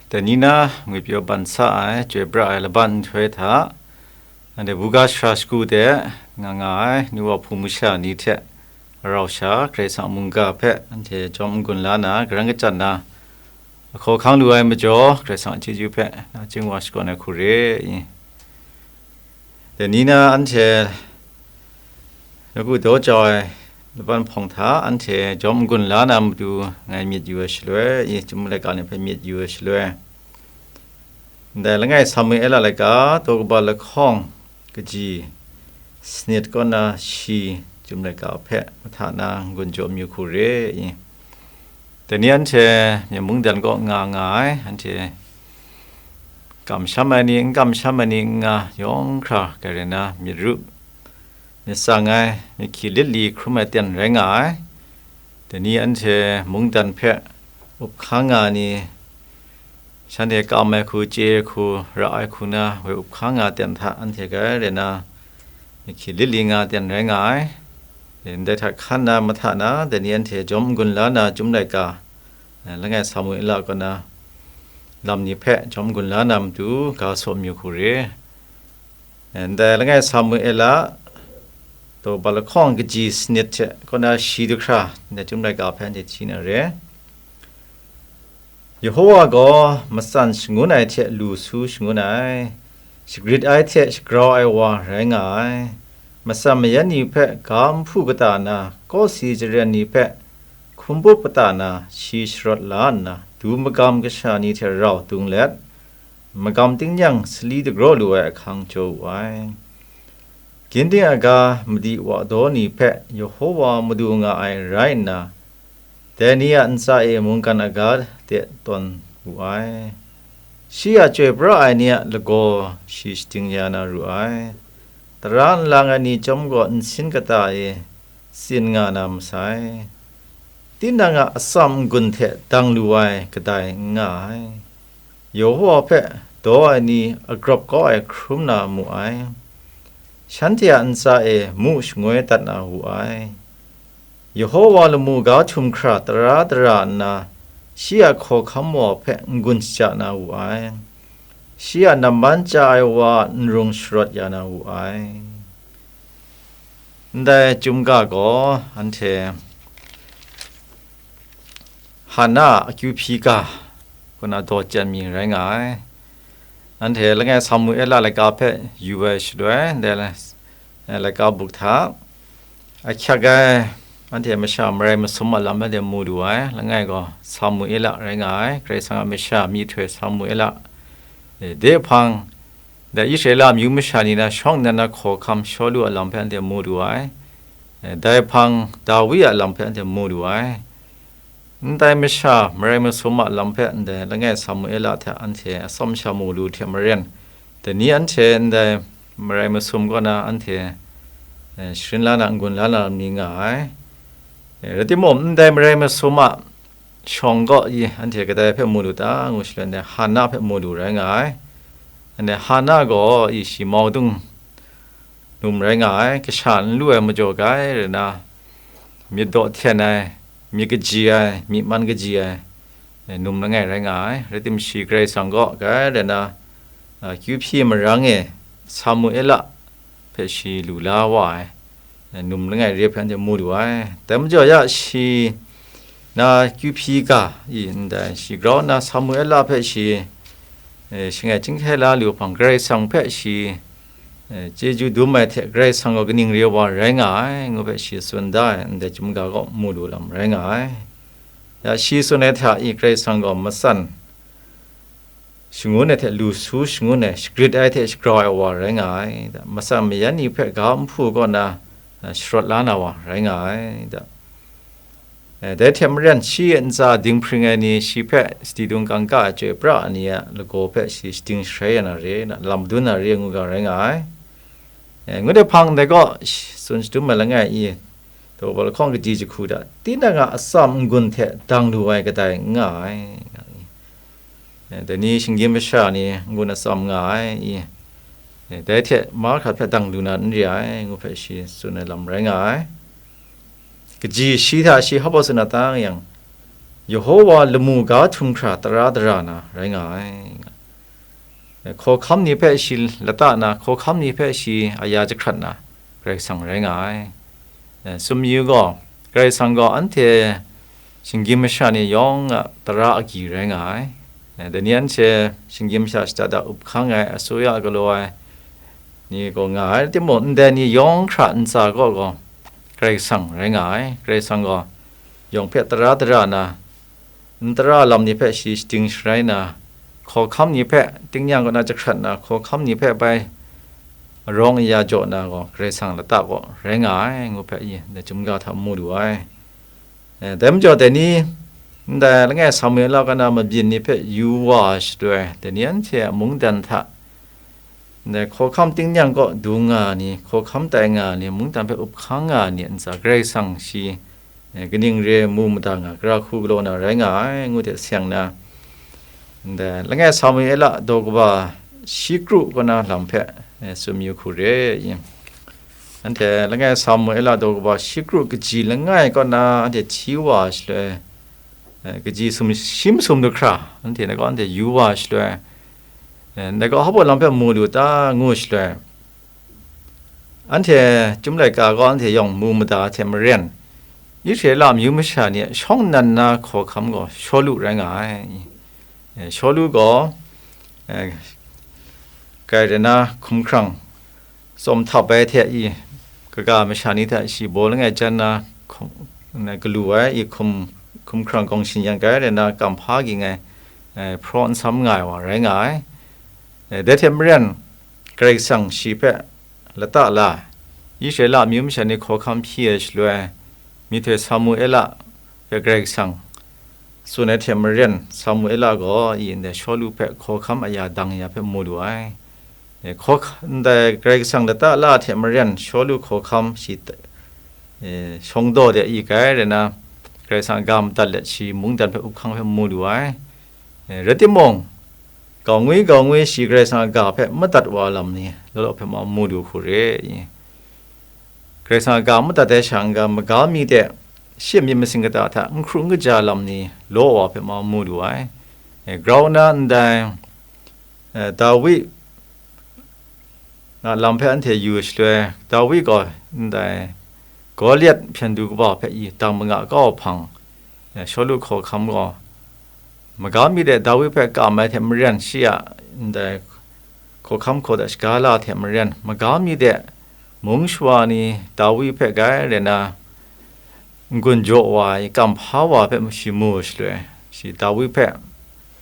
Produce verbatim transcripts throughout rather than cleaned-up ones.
Dai ni na ngwi pyaw ban sa ai, chyoi pra ai laban nhtoi hta, anhte buga sara shagu de nga nga ai, nu wa hpung masha ni hte rau sha, Karai Kasang mungga hpe anhte jawm n-gun la na, karang kachyan na, ahkaw hkang lu ai majaw, Karai Kasang a chyeju hpe nachying wa shakawn ai hku re i. Dai ni na anhte nawku daw jau ai laban hpawng hta anhte jawm n-gun la na matu ngai myit yu ai shaloi, i chyum laika ni hpe myit yu ai shaloi, ndai langai Samuela laika, daw kaba lahkawng kaji sanit kaw na shi chyum laika hpe mahta na n-gun jaw amyu hku re i. Dai ni anhte myen mungdan kaw nga nga ai, anhte kamsham ai ni, n kamsham ai ni n nga, yawng hkra grai rai na myit ru myit tsang ai, myit hkyi lit li hkrum ai ten rai nga ai. Dai ni anhte mungdan hpe up hkang nga ai ni, shanhte kam ai hku, chye ai hku, ra ai hku na woi up hkang nga ai ten hta anhte grai rai na, myit hkyi lit li nga ai ten rai nga ai. Ndai hta hkan na mahta na, dai ni anhte jawm n-gun la na chyum laika, langai Samuela kaw na lam ni hpe jawm n-gun la na matu ga saw amyu hku re. Ndai langai Samuela, daw kaba lahkawng kaji sanit hte kaw na shi du hkra, ndai chyum laika hpe anhte hti na re. Yehowa gaw matsan shangun ai hte lu su shangun ai, shagrit ai hte shagrau ai wa rai nga ai. Matsan mayan ni hpe ga nhpu kata na, kawsi jaren ni hpe hkum bup kata na, shi sharawt la nna, du magam kasha ni hte rau dung let, magam tingnyang sali dagraw lu ai ahkang jaw wu ai. Ginding aga madi wa daw ni hpe Yehowa madu nga ai rai nna, dai ni a ntsa e mungkan aga de tawn wu ai. Shi a chyoi pra ai ni a lagaw shi shating ya na ru ai. Tara nlang ai ni chyawm gaw nsin kata e tsin nga na masai. Tinang a atsam n-gun hte dang lu ai kadai n nga ai. Yehowa hpe daw ai ni agrawp kau ai hkrum na mu ai. Shanhte a ntsa e mu shangoi dat na wu ai. Yehowa lamu ga htum hkra tara dara nna, shi a hkawhkam wa hpe n-gun shaja na wu ai. Shi a namman chya ai wa nrung sharawt ya na wu ai. Ndai chyum ga gaw anhte Hana a akyu hpyi ga, kaw na daw chyan mi rai nga ai. Anhte langai Samuela laika hpe yu ai shaloi, ndai la-, laika buk hta ahkyak ai, anhte masha marai masum a lam anhte mu lu ai, langai gaw Samuela rai nga ai, Karai Kasang a masha myihtoi Samuela. E, de hpang, dai Israela amyu masha ni na shawng nnan na hkawhkam Shawlu a lam hpe anhte mu lu ai. E, dai hpang Dawi a lam hpe anhte mu lu ai. Ndai masha marai masum a lam hpe ndai langai Samuela hta anhte atsawm sha mu lu hte maren, dai ni anhte ndai marai masum kaw na anhte, e, sharin la na, n-gun la na lam ni nga ai. E, rai timung, ndai marai masum a shawng gaw i anhte kadai hpe mu lu ta ngu shaloi, ndai Hana hpe mu lu rai nga ai. Anhte Hana gaw i shi maudung num rai nga ai, kasha n lu ai majaw grai rai na, myit daw hten ai, myit kaji ai, myi man kaji ai, e, num langai rai nga ai. Rai timung, shi Karai Kasang kaw grai rai na, a, akyu hpyi marang e Samuela hpe shi lu la wa ai, e, num langai re hpe anhte mu lu ai. Dai majaw ya, shi na akyu hpyi ga i ndai, shi grau nna Samuela hpe shi, e, shangai chyinghkai la lu hpang, Karai Kasang hpe shi, e, chyeju dum ai hte Karai Kasang gaw kaning re wa rai nga ai, ngu hpe shi tsun da ai, ndai chyum ga kaw mu lu lam rai nga ai. Ya, shi tsun ai hta i Karai Kasang gaw matsan shangun ai hte lu su shangun ai, shagrit ai hte shagrau ai wa rai nga ai, da. Matsan mayan ni hpe ga nhpu kaw na, a, sharawt la na wa rai nga ai, da. E, dai hte maren, shi a ntsa dinghpring ai ni, shi hpe sadi dung kangka ai chyoi pra ai ni a lagaw hpe shi shading sharai ya na re, na, lam dun na re ngu ga rai nga ai. E, ngut ai hpang, ndai kaw shi tsun shadum ai langai i, daw kaba lahkawng kaji jahku hta, tinang a atsam n-gun hte dang lu ai kadai n nga ai, nga i. E, dai ni shinggyim masha ni n-gun atsam nga ai i, e, dai hte mahkra hpe dang lu na n re ai, ngu hpe shi tsun ai lam rai nga ai. Kaji shi hta shi hpa baw tsun na tang yang, Yehowa lamu ga htum hkra tara dara na rai nga ai. Hkawhkam ni hpe shi lata na, hkawhkam ni hpe shi aya jahkrat na, Karai Kasang rai nga ai. Eh, sumyu gaw, Karai Kasang gaw anhte shinggyim masha ni yawng a tara agyi rai nga ai. Eh, dai ni anhte shinggyim masha shada da up hkang ai, asuya galaw ai ni gaw nga ai. Timung, ndai ni yawng hkra ntsa kaw gaw, Karai Kasang rai nga ai. Karai Kasang gaw yawng hpe tara dara na, n tara lam ni hpe shi shading sharai na, hkawhkam ni hpe tingnyang kaw na jahkrat na, hkawhkam ni hpe bai arawng aya jaw na gaw, Karai Kasang lata kaw rai nga ai, ngu hpe i ndai chyum ga hta mu lu ai. Eh, dai majaw, dai ni, ndai langai Samuela kaw na mabyin ni hpe yu wa shaloi, dai ni anhte a mungdan hta, ndai hkawhkam tingnyang kaw dung nga ai ni, hkawhkam tai nga ai ni, mungdan hpe up hkang nga ai ni a ntsa, Karai Kasang shi, eh, kaning re mu mada nga, gara hku galaw na rai nga ai, ngu hte seng na, ndai langai Samuela daw kaba shi kru kaw na lam hpe, eh, tsun yu hku re i. Anhte langai Samuela daw kaba shi kru kaji langai kaw na anhte hti wa shaloi, eh, kaji sum, shi masum du hkra, anhte na gaw anhte yu wa shaloi, eh, ndai gaw hpa lam hpe mu lu ta, ngu shaloi, anhte chyum laika gaw anhte yawng mu mada hte maren, Israela amyu masha ni a shawng nnan na hkawhkam gaw Shawlu rai nga ai. Eh, Shawlu gaw, eh, grai re na hkum hkrang tsawm htap ai hte i, kaga masha ni hta shi baw langai jan na hkum, na galu ai i hkum, hkum hkrang gawng shin yan grai re na kamhpa ging ai, eh, hpraw nsam nga ai wa rai nga ai. Eh, dai hte maren, Karai Kasang shi hpe lata la ai, Israela amyu masha ni hkawhkam hpyi ai shaloi, myihtoi Samuela hpe Karai Kasang tsun ai hte maren, Samuela gaw i ndai Shawlu hpe hkawhkam aya dang ya hpe mu lu ai. E, hkaw-, ndai Karai Kasang lata la hte maren, Shawlu hkawhkam shi t-, e, shawng daw de i grai re na, Karai Kasang a ga madat let shi mungdan hpe up hkang hpe mu lu ai. E, rai timung, gau ngwi gau ngwi shi Karai Kasang a ga hpe madat wa lam ni, law law hpe ma mu lu hku re i. Karai Kasang a ga madat ai sha n-ga, maga mi de shi a myit masin kata hta n hkru n kaja lam ni law wa hpe ma mu lu ai. E, grau na ndai, e, Dawi a lam hpe anhte yu shaloi, Dawi gaw ndai Goliat hpyen du kaba hpe i dang manga kau hpang, e, Shawlu hkawhkam gaw, maga mi de Dawi hpe kam ai hte maren, shi a ndai hkawhkam hkaw de shaga la hte maren, maga mi de mung shawa ni Dawi hpe grai re na n-gun jaw wa ai, kamhpa wa hpe shi mu shaloi, shi Dawi hpe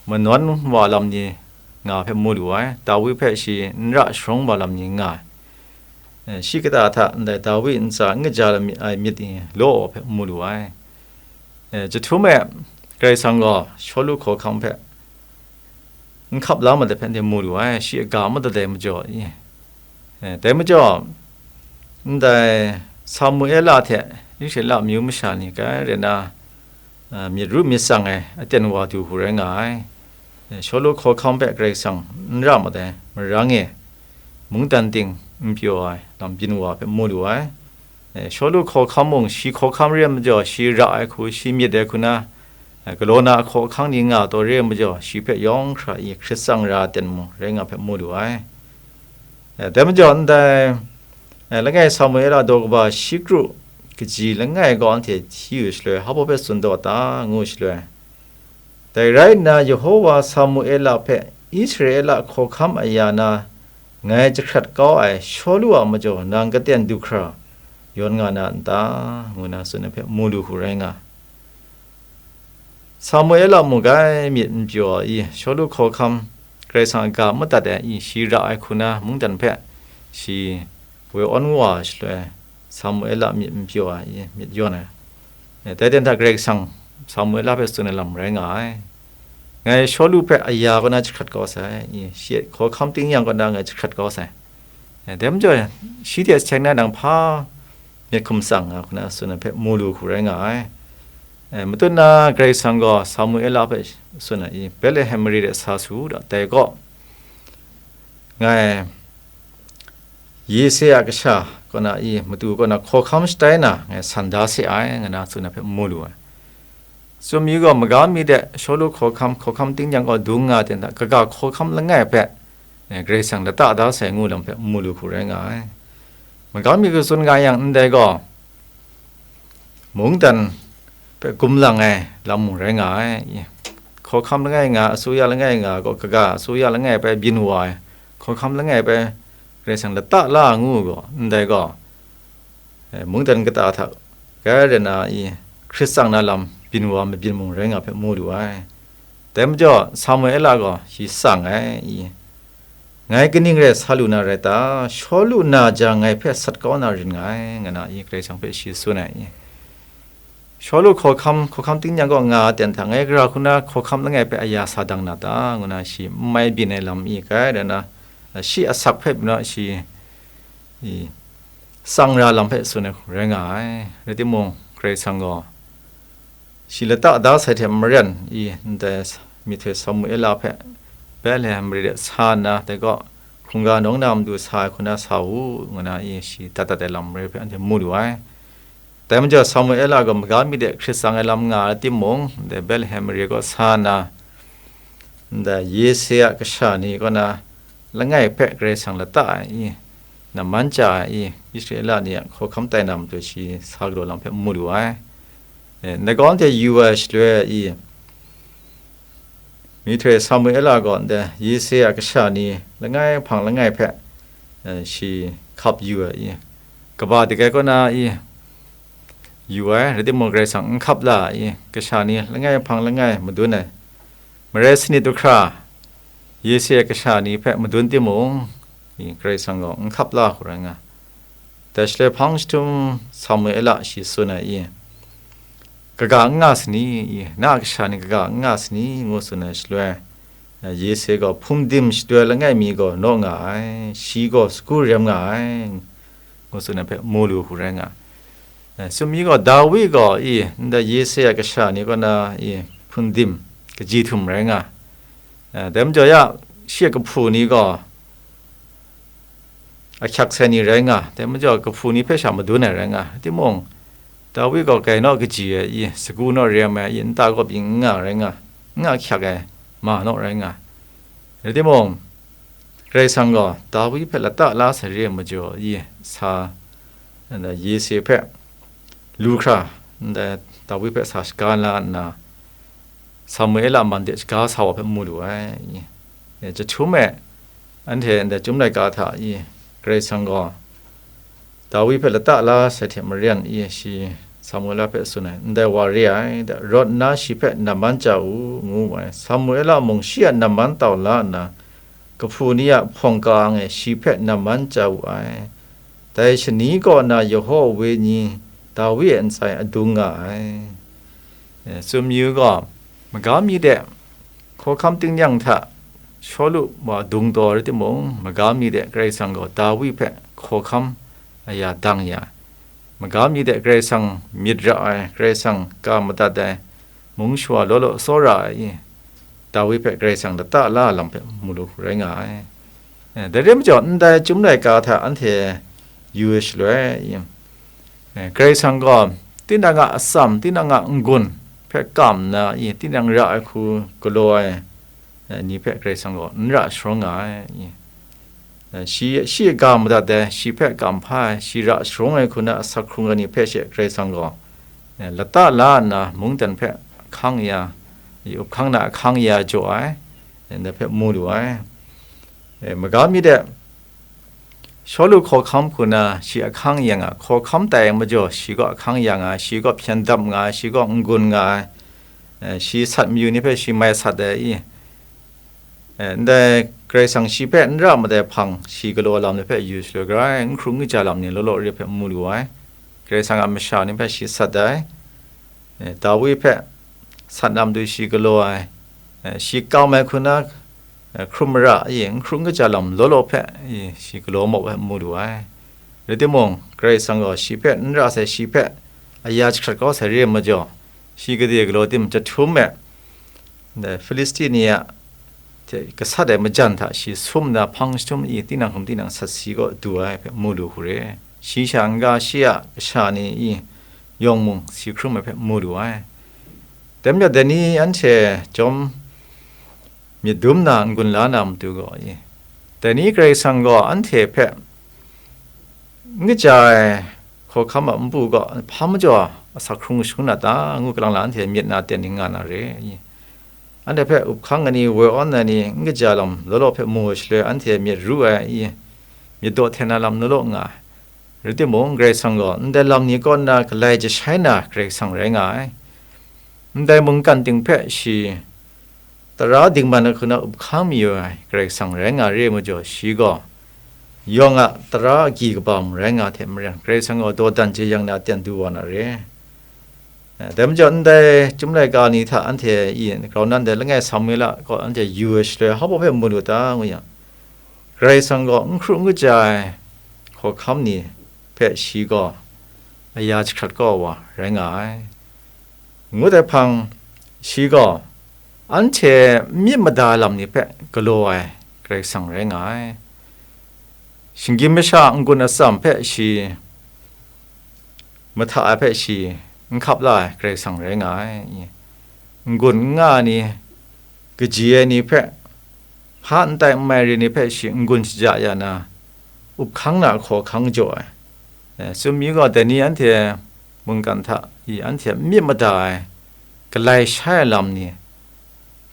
manawn wa lam ni nga hpe mu lu ai, Dawi hpe shi n ra sharawng wa lam ni nga ai. Eh, shi kata hta ndai Dawi ntsa n kaja lam ai myit ni law hpe mu lu ai. Eh, jahtum e Karai Kasang gaw Shawlu hkawhkam hpe n hkap la ma de hpe anhte mu lu ai, shi a ga madat ai majaw i. Eh, dai majaw, ndai Samuela hte Israela amyu masha ni grai re na, eh, myit ru myit tsang ai aten wa du hku rai nga ai. Eh, Shawlu hkawhkam hpe Karai Kasang n ra mat ai, marang e mungdan ting n pyaw ai lam byin wa hpe mu lu ai. Eh, Shawlu hkawhkam mung, shi hkawhkam re ai majaw, shi ra ai hku, shi myit ai hku na, eh, galaw na a hkawhkang ni nga taw re ai majaw, shi hpe yawng hkra i hkrit tsang ra ai ten mung rai nga hpe mu lu ai. Eh, dai majaw ndai, eh, langai Samuela daw kaba shi kru kaji langai gaw anhte hti yu shaloi, hpa hpe tsun daw ta, ngu shaloi, dai rai nna, Yehowa Samuela hpe Israela hkawhkam aya na ngai jahkrat kau ai Shawlu a majaw nang katen du hkra yawn nga na n ta? Ngu na tsun ai hpe mu lu hku rai nga. Samuela mung grai myit n pyaw ai i, Shawlu hkawhkam Karai Kasang a ga madat ai i, shi ra ai hku na mungdan hpe shi woi awn wa shaloi, Samuela myit n pyaw ai i, myit yawn ai. Eh, dai ten hta Karai Kasang Samuela hpe tsun ai lam rai nga ai. Ngai Shawlu hpe aya kaw na jahkrat kau sai, i, shi hkawhkam tingnyang kaw na ngai jahkrat kau sai. Eh, dai majaw, shi hte seng na nang hpa myit hkum tsang nga hku na tsun ai hpe mu lu hku rai nga ai. Eh, matut na Karai Kasang gaw Samuela hpe tsun ai i, Betlehem mare de sa su da, dai gaw ngai Yese a kasha kaw na i, matu kaw na hkawhkam shatai na ngai san da se ai, nga na tsun ai hpe mu lu ai. Tsun mi gaw, maga mi de Shawlu hkawhkam, hkawhkam tingnyang gaw dung nga ten hta, kaga hkawhkam langai hpe, eh, Karai Kasang lata da sai ngu lam hpe mu lu hku rai nga ai. Maga mi katsun nga yang ndai gaw, mungdan hpe gumlang ai lam mung rai nga ai. Hkawhkam langai nga, asuya langai nga gaw, kaga asuya langai hpe byin wa ai, hkawhkam langai hpe Karai Kasang lata la ngu gaw, ndai gaw, eh, mungdan kata hta kai rai na i, hkrit tsang na lam byin wa mabyin mung rai nga hpe mu lu ai. Dai majaw, Samuela gaw shi tsang ai i, "Ngai kaning rai sa lu na rai ta? Shawlu na ja ngai hpe sat kau na rin nga ai," nga na i, Karai Kasang hpe shi tsun ai i. Shawlu hkawhkam, hkawhkam tingnyang gaw nga ten hta, ngai gara hku na hkawhkam langai hpe aya sa dang na ta? Ngu na shi n mai byin ai lam i kai rai na, shi asak hpe byin na shi i, tsang ra lam hpe tsun ai hku rai nga ai. Rai timung, Karai Kasang gaw shi lata da sai hte maren i, ndai myihtoi Samuela hpe Betlehem mare de sa nna, dai gaw hkrungga nawng na matu sa ai hku na sa u, ngu na i shi dat dat ai lam rai hpe anhte mu lu ai. Dai majaw, Samuela gaw maga mi de hkrit tsang ai lam nga ai timung, ndai Betlehem mare kaw sa nna, ndai Yese a kasha ni kaw na langai hpe Karai Kasang lata ai i, namman chya ai i, Israela ni a hkawhkam tai na matu shi sa galaw lam hpe mu lu ai. E, ndai gaw anhte yu ai shaloi i, myihtoi Samuela gaw ndai Yese a kasha ni langai hpang langai hpe, e, shi hkap yu ai i, kaba dagai kaw na i, yu ai, rai timung, Karai Kasang n hkap la ai i, kasha ni langai hpang langai madun ai. Marai sanit du hkra, Yese a kasha ni hpe madun timung, i, Karai Kasang gaw n hkap la hku rai nga. Dai shaloi hpang jahtum Samuela shi tsun ai i, "Kaga n nga sani? I, na a kasha ni kaga n nga sani?" ngu tsun ai shaloi, Yese gaw, "Hpung dim shadoi langai mi gaw naw nga ai, shi gaw sagu rem nga ai," ngu tsun ai hpe mu lu hku rai nga. Eh, tsun mi gaw, Dawi gaw i, ndai Yese a kasha ni kaw na i, hpung dim kaji htum rai nga. Eh, dai majaw ya, shi a kahpu ni gaw ahkyak sai ni rai nga, dai majaw kahpu ni hpe sha madun ai rai nga. Timung, Dawi gaw grai naw kaji ai i, sagu naw rem ai i, nta gaw byin n nga rai nga, n ahkyak ai ma naw rai nga. Rai timung, Karai Kasang gaw Dawi hpe lata la sai re ai majaw i, sa, Yese hpe lu hkra, ndai Dawi hpe sa shaga la nna, Samuela man de shaga sa wa hpe mu lu ai. E, jahtum e, anhte ndai Chyum laika hta i, Karai Kasang gaw Dawi hpe lata la sai hte maren i, shi Samuela hpe tsun ai, "Ndai wa re ai, da, rawt nna shi hpe namman chya u," ngu wu ai. Samuela mung shi a namman tau la nna, kahpu ni a hpawng ka ang e shi hpe namman chya wu ai. Dai shani kaw na Yehowa wenyi Dawi e ntsa e adung nga ai. E, tsun mayu gaw, maga mi de hkawhkam tingnyang hta Shawlu wa dung taw rai timung, maga mi de Karai Kasang gaw Dawi hpe hkawhkam aya dang ya, maga mi de Karai Kasang myit ra ai, Karai Kasang ka madat ai, mung shawa law law tsawra ai i, Dawi hpe Karai Kasang lata la lam hpe mu lu hku rai nga ai. Eh, dai re majaw, ndai Chyum laika hta anhte yu ai shaloi, i, eh, Karai Kasang gaw tinang a atsam, tinang a n-gun hpe kam nna, i, tinang ra ai hku galaw ai, eh, ni hpe Karai Kasang gaw n ra sharawng nga ai, i, eh, shi, shi a ga madat ai, shi hpe kam hpa ai, shi ra sharawng ai hku na asak hkrung ai ni hpe she Karai Kasang gaw, eh, lata la nna mungdan hpe ahkang ya, i, up hkang na ahkang ya jaw ai, eh, ndai hpe mu lu ai. E, maga mi de, Shawlu hkawhkam hku na shi ahkang ya nga, hkawhkam tai ai majaw, shi gaw ahkang ya nga ai, shi gaw hpyen dap nga ai, shi gaw n-gun nga ai, e, shi sat mayu ni hpe shi mai sat ai i, e, ndai Karai Kasang shi hpe n ra mat ai hpang, shi galaw lam ni hpe yu shaloi, grai n hkru n kaja lam ni law law re hpe mu lu ai. Karai Kasang a masha ni hpe shi sat ai. E, Dawi hpe sat na matu shi galaw ai, e, shi kam ai hku na, e, hkrum mara, i, n hkru n kaja lam law law hpe, i, shi galaw mau ai mu lu ai. Rai timung, Karai Kasang gaw shi hpe n ra sai, shi hpe aya jahkrat kau sai re ai majaw, shi gade galaw tim jahtum e, ndai Hpilisti ni a hte gasat ai majan hta shi sum nna hpang jahtum i, tinang hkum tinang sat si kaw du ai hpe mu lu hku re. Shi sha n-ga shi a kasha ni i, yawng mung si hkrum ai hpe mu lu ai. Dai majaw, dai ni anhte chyawm myit dum na n-gun la na matu gaw, i, dai ni Karai Kasang gaw anhte hpe n kaja ai hkawhkam a npu gaw hpa majaw asak hkrung shangun a ta, ngu kalang la anhte myit na ten ning nga na re, i. Anhte hpe up hkang ai ni, woi awn ai ni, n kaja lam law law hpe mu ai shaloi, anhte myit ru ai, i, myit daw hten na lam law law nga ai. Rai timung, Karai Kasang gaw ndai lam ni kaw nna galai jashai na Karai Kasang rai nga ai. Ndai mungkan ting hpe shi tara dingman ai hku na up hkang mayu ai Karai Kasang rai nga re ai majaw, shi gaw yawng a tara agyi kaba mung rai nga hte maren, Karai Kasang gaw dawdan jeyang na ten du wa na re. Eh, dai majaw, ndai Chyum laika ni hta anhte i grau na ndai langai Samuela kaw anhte yu ai shaloi, hpa baw hpe mu lu ta, ngu yang, Karai Kasang gaw n hkru n kaja ai hkawhkam ni hpe shi gaw aya jahkrat kau wa rai nga ai. Ngut ai hpang, shi gaw anhte n myit mada ai lam ni hpe galaw ai Karai Kasang rai nga ai. Shinggyim masha n-gun atsam hpe shi, mahta ai hpe shi n hkap la ai Karai Kasang rai nga ai. N-gun n nga ai ni, kaji ai ni hpe, hpa n tai n mai re ni hpe shi n-gun shaja ya na, up hkang na hkaw hkang jaw ai. Eh, tsun mi gaw, dai ni anhte mungkan hta i anhte a myit mada ai, galai shai ai lam ni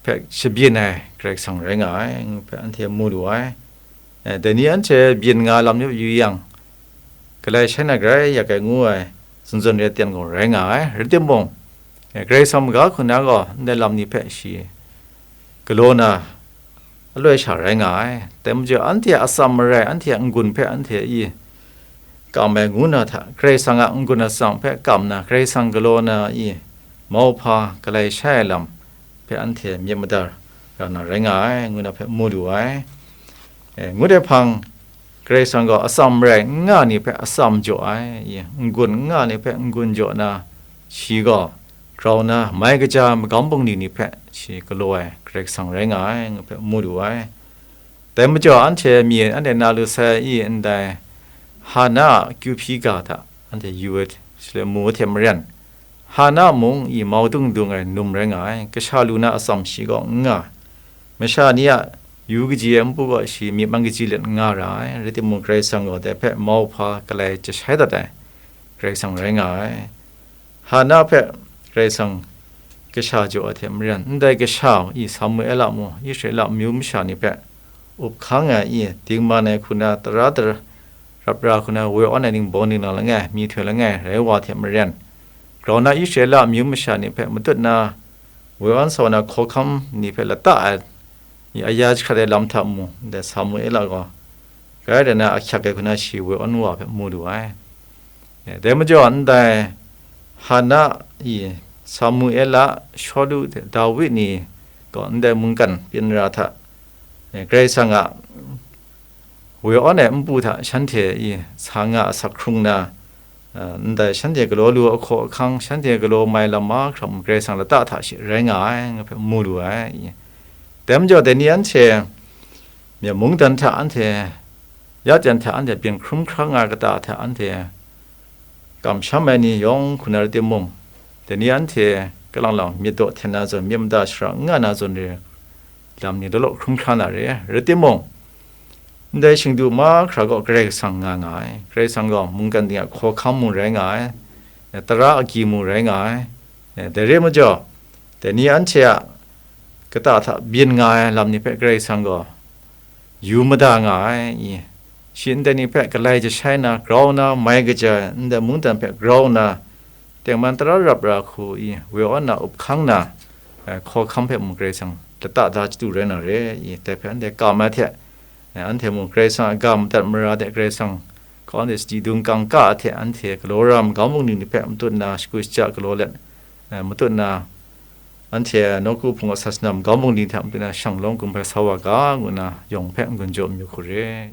hpe shabyin ai Karai Kasang rai nga ai, ngu hpe anhte mu lu ai. Eh, dai ni anhte byin nga ai lam ni hpe yu yang, galai shai na grai yak ai ngu ai, zawn zawn re ai ten gaw rai nga ai. Rai timung, eh, Karai Kasang maga hku na gaw, ndai lam ni hpe shi galaw na, aloi sha rai nga ai. Dai majaw, anhte a atsam marai, anhte a n-gun hpe anhte i kam ai ngu na hta, Karai Kasang a n-gun atsam hpe kam na, Karai Kasang galaw na i, mauhpa galai shai ai lam hpe anhte myit madar ra na rai nga ai, ngu na hpe mu lu ai. E, ngut ai hpang, Karai Kasang gaw atsam rai n nga ni hpe atsam jaw ai, i, n-gun n nga ni hpe n-gun jaw na, shi gaw grau na, mai kaja ai magam bungli ni hpe shi galaw ai Karai Kasang rai nga ai, ngu hpe mu lu ai. Dai majaw, anhte myi anhte na lu sai i ndai Hana a kyu hpyi ga hta anhte yu ai shaloi mu ai hte maren, Hana mung i mau dung dung ai num rai nga ai, kasha lu na atsam shi gaw n nga. Masha ni a yu kaji ai npu gaw shi myi man kaji let n nga ra ai, rai timung, Karai Kasang gaw dai hpe mauhpa galai jashai dat ai Karai Kasang rai nga ai. Hana hpe Karai Kasang kasha jaw ai hte maren, ndai kasha i Samuela mung, Israela amyu masha ni hpe up hkang ai i, dingman ai hku na, tara tara rap ra hku na, woi awn ai ningbawng ninglang langai, myihtoi langai rai wa hte maren, grau na Israela amyu masha ni hpe matut na, woi awn sa wa na hkawhkam ni hpe lata ai, i aya jahkrat ai lam hta mung, ndai Samuela gaw grai dai na ahkyak ai hku na shi woi awn wa hpe mu lu ai. E, dai majaw, ndai Hana i Samuela, Shawlu hte Dawi ni gaw ndai mungkan byin ra hta, e, Karai Kasang a woi awn ai npu hta shanhte i sa nga asak hkrung na, a, ndai shanhte galaw lu ahkaw ahkang, shanhte galaw mai lam mahkra mung Karai Kasang lata hta shi rai nga ai, nga hpe mu lu ai. Dai majaw, dai ni anhte myen mungdan hta anhte, ya jan hta anhte byin hkrum hkra nga ai kata hta anhte kamsham ai ni yawng hku na rai timung, dai ni anhte kalang lang myit daw hten na zawn, myit mada shara n nga na zawn re lam ni law law hkrum hkra na re ai. Rai timung, ndai shingdu mahkra gaw Karai Kasang nga nga ai. Karai Kasang gaw mungkan ting a hkawhkam mung rai nga ai, tara agyi mung rai nga ai. Dai re ai majaw, dai ni anhte a kata hta byin nga ai lam ni hpe Karai Kasang gaw yu mada nga ai, i, shi ndai ni hpe galai jashai na, grau na, mai kaja ai, ndai mungdan hpe grau na, tengman tara rap ra hku, i, woi awn na, up hkang na, eh, hkawhkam hpe mung Karai Kasang lata da chadu rai na re, i, dai hpe anhte kam ai hte, eh, anhte mung Karai Kasang a ga madat mara de Karai Kasang kaw anhte sadi dung kangka hte anhte galaw ra ai magam bungli ni hpe matut na, shakut shaja galaw let, eh, matut na, anhte nawku hpung a sasana magam bungli hta matut na, shanglawng gun hpai sa wa ga, ngu nna yawng hpe n-gun jaw mayu hku re.